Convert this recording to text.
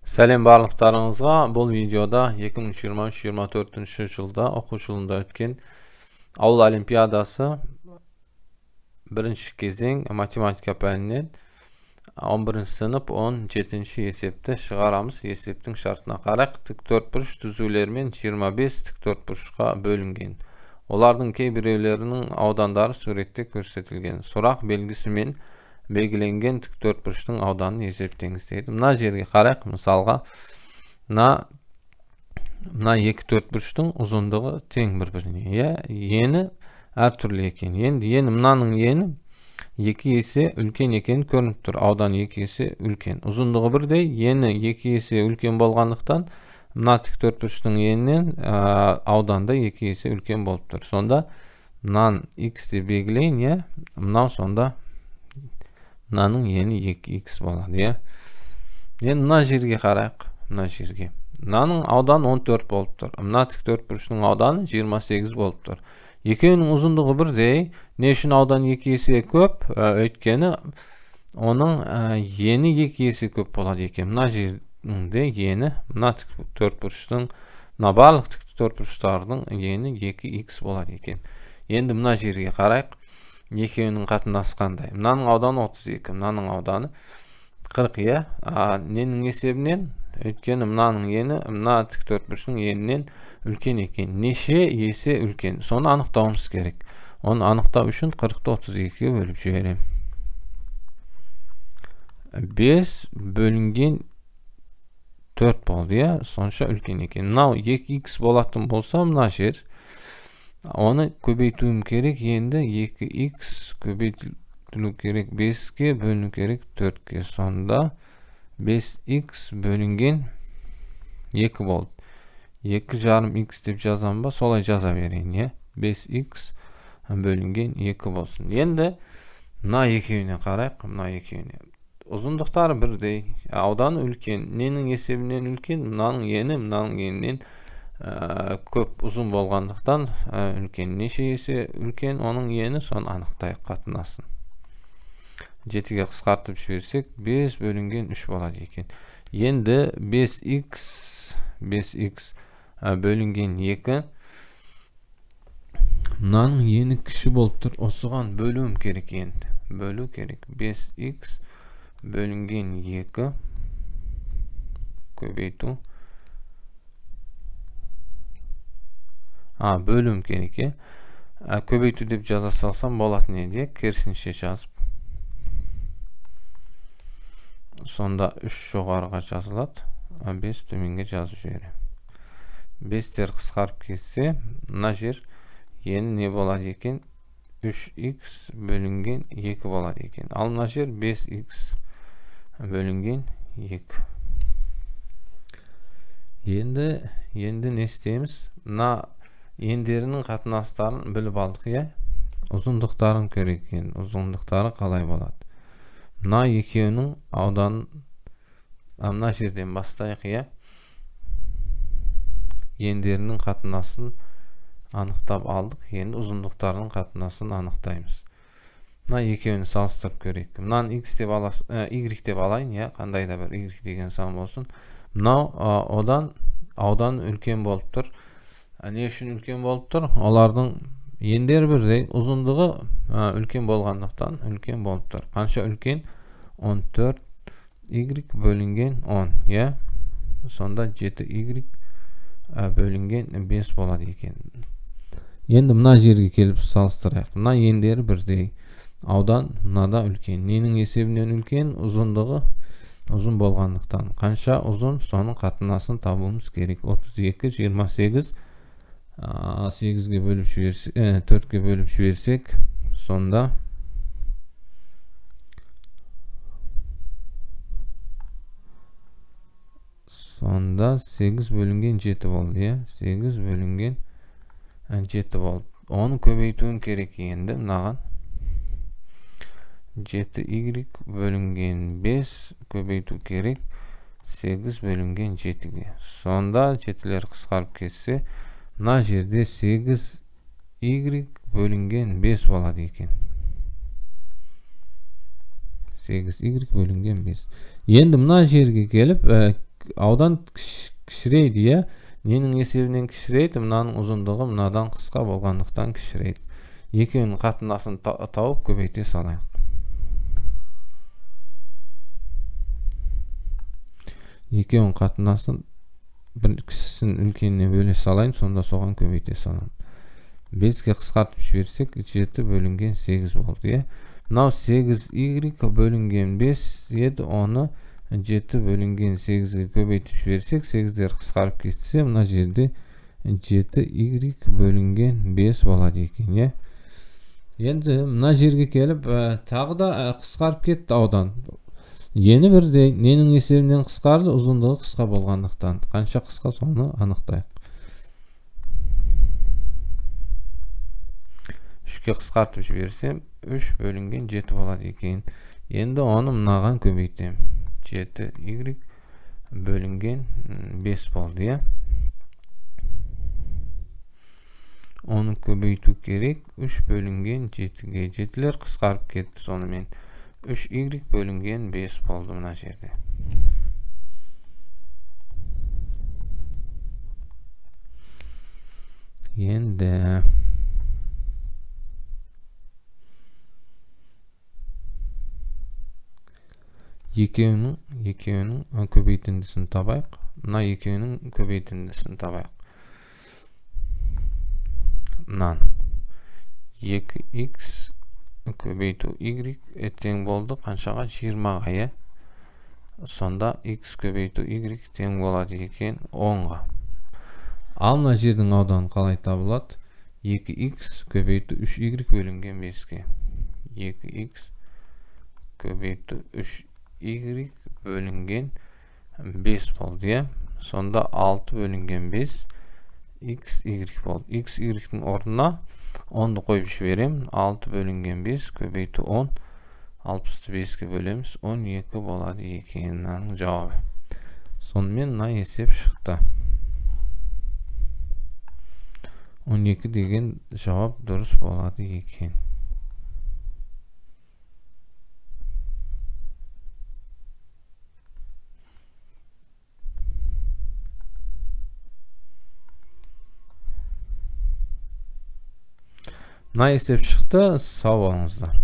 Сәлем барлықтарыңызға. Бұл видеода 2023-24 жылда оқу жылында өткен ауыл олимпиадасы бірінші кезең математика пәнінен 11 сынып 17 есепті шығарамыз. Есептің шартына қарай тік төртбұрыш түзулермен 25 тік төртбұрышқа бөлінген. Олардың кейбіреулерінің аудандары суретте көрсетілген. Сұрақ белгісімен белгіленген тік төртбұрыштың ауданын есептеңіз дейді. Мына жерге қарайық, мысалға, мына екі төртбұрыштың ұзындығы тең бір-біріне, иә, ені әртүрлі екен. Енді ені, мынаның ені 2 есе үлкен екені көрініп тұр. Аудан 2 есе үлкен. Ұзындығы бірдей, ені 2 есе үлкен болғандықтан мына тік төртбұрыштың енінен ауданда 2 есе үлкен болып тұр. Сонда мынаны x деп белгілейін, иә, мынау сонда мынаның ені 2x болады, иә. Енді мына жерге қарайық, мына жерге. Мынаның ауданы 14 болып тұр. Мына тік төртбұрыштың ауданы 28 болып тұр. Екеуінің ұзындығы бірдей. Не үшін аудан 2 есе көп? Өйткені оның ені 2 есе көп болады екен. Мына жерде ені, мына тік төртбұрыштың, мына барлық тік төртбұрыштардың ені 2x болады екен. Енді мына жерге қарайық. Екеуінің қатынасы қандай? Мынаның ауданы 32, мынаның ауданы 40, иә. Ненің есебінен? Өйткені мынаның ені, мына тік төртбұрыштың енінен үлкен екен. Неше есе үлкен? Соны анықтауымыз керек. Оны анықтау үшін 40-ты 32-ге бөліп жіберемін. 5 бөлінген 4 болды, иә. Сонша үлкен екен. Мынау 2x болатын болса, мына жер, оны көбейтуім керек. Енді 2x көбейтілу керек 5-ке, бөліну керек 4-ке. Сонда 5x бөлінген 2 болды. 2,5x деп жазам ба? Солай жаза берейін, иә. 5x бөлінген 2 болсын. Енді мына екеуіне қарайық, мына екеуіне. Ұзындықтары бірдей, ауданы үлкен. Ненің есебінен үлкен? Мынаның ені, мынаның енінен көп ұзын болғандықтан үлкен. Неше есе үлкен оның ені, соны анықтайық қатынасын. 7-ге қысқартып жіберсек, 5 бөлінген 3 болады екен. Енді 5x бөлінген 2. Мынаның ені кіші болып тұр. Осыған бөлуім керек енді. Бөлу керек. 5x бөлінген 2 көбейту. Бөлуім керек, е. Көбейту деп жаза салсам болатын еді, керісінше жазып. Сонда 3 жоғарыға жазылады, 5 төменге жазып жіберемін. 5-тер қысқарып кетсе, мына жер ені не болады екен? 3x бөлінген 2 болады екен. Ал мына жер 5x бөлінген 2. Енді не істейміз? Мына ендерінің қатынастарын біліп алдық, иә? Ұзындықтарын көрейік енді. Ұзындықтары қалай болады? Мына екеуінің ауданын мына жерден бастайық, иә? Ендерінің қатынасын анықтап алдық. Енді ұзындықтарының қатынасын анықтаймыз. Мына екеуін салыстырып көрейік. Мынаны x деп алас, y деп алайын, иә? Қандай да бір y деген сан болсын. Мынау одан аудан үлкен болып тұр. Не үшін үлкен болып тұр? Олардың ендері бірдей, ұзындығы үлкен болғандықтан үлкен болып тұр. Қанша үлкен? 14 y бөлінген 10, иә? Сонда 7y бөлінген 5 болады екен. Енді мына жерге келіп салыстырайық. Мына ендері бірдей, аудан мынада үлкен. Ненің есебінен үлкен? Ұзындығы ұзын болғандықтан. Қанша ұзын? Соның қатынасын табуымыз керек. 32, 28, 8-ге бөліп жіберсек, 4-ге бөліп жіберсек, сонда 8 бөлінген 7 болды, иә? 8 бөлінген 7 болды. Оны көбейтуім керек енді мынаған. 7y бөлінген 5 көбейту керек 8 бөлінген 7-ге. Сонда 7-лер қысқарып кетсе, мына жерде 8y бөлінген 5 болады екен. 8y бөлінген 5. Енді мына жерге келіп, Аудан кішірейді, иә? Ненің есебінен кішірейді? Мынаның ұзындығы мынадан қысқа болғандықтан кішірейді. Екеуінің қатынасын тауып көбейте салайық. Екеуінің қатынасын бір кішісін үлкеніне бөле салайын, сонда соған көбейте саламын. 5-ке қысқартып жіберсек, 7 бөлінген 8 болды, иә? Мынау 8y бөлінген 5 еді, оны 7 бөлінген 8-ге көбейтіп жіберсек, 8-дер қысқарып кетсе, мына жерде 7y бөлінген 5 болады екен, иә? Енді мына жерге келіп, тағы да қысқарып кетті аудан. Ені бірдей, ненің есебінен қысқарды? Ұзындығы қысқа болғандықтан. Қанша қысқа, соны анықтайық. 3-ке қысқартып жіберсем, 3 бөлінген 7 болады екен. Енді оны мынаған көбейтемін. 7y бөлінген 5 болды, иә? Оны көбейту керек. 3 бөлінген 7-ге. 7-лер қысқарып кетті сонымен. 3y бөлінген 5 болды мына жерде. Енді екеуінің көбейтіндісін табайық. Мына екеуінің көбейтіндісін табайық. Мынаны 2x көбейту y тең болды қаншаға? 20-ға, иә? Сонда x көбейту y тең болады екен 10-ға. Ал мына жердің ауданы қалай табылады? 2x көбейту 3y бөлінген 5-ке. 2x көбейту 3y бөлінген 5 болды, иә? Сонда 6 бөлінген 5 x y болды. X y-тің орнына 10-ды қойып жіберемін. 6 бөлінген 5 көбейту 10, 60-ты 5-ке бөлеміз, 12 болады екен мынаның жауабы. Сонымен мына есеп шықты. 12 деген жауап дұрыс болады екен. Мына есеп шықты. Сау болыңыздар.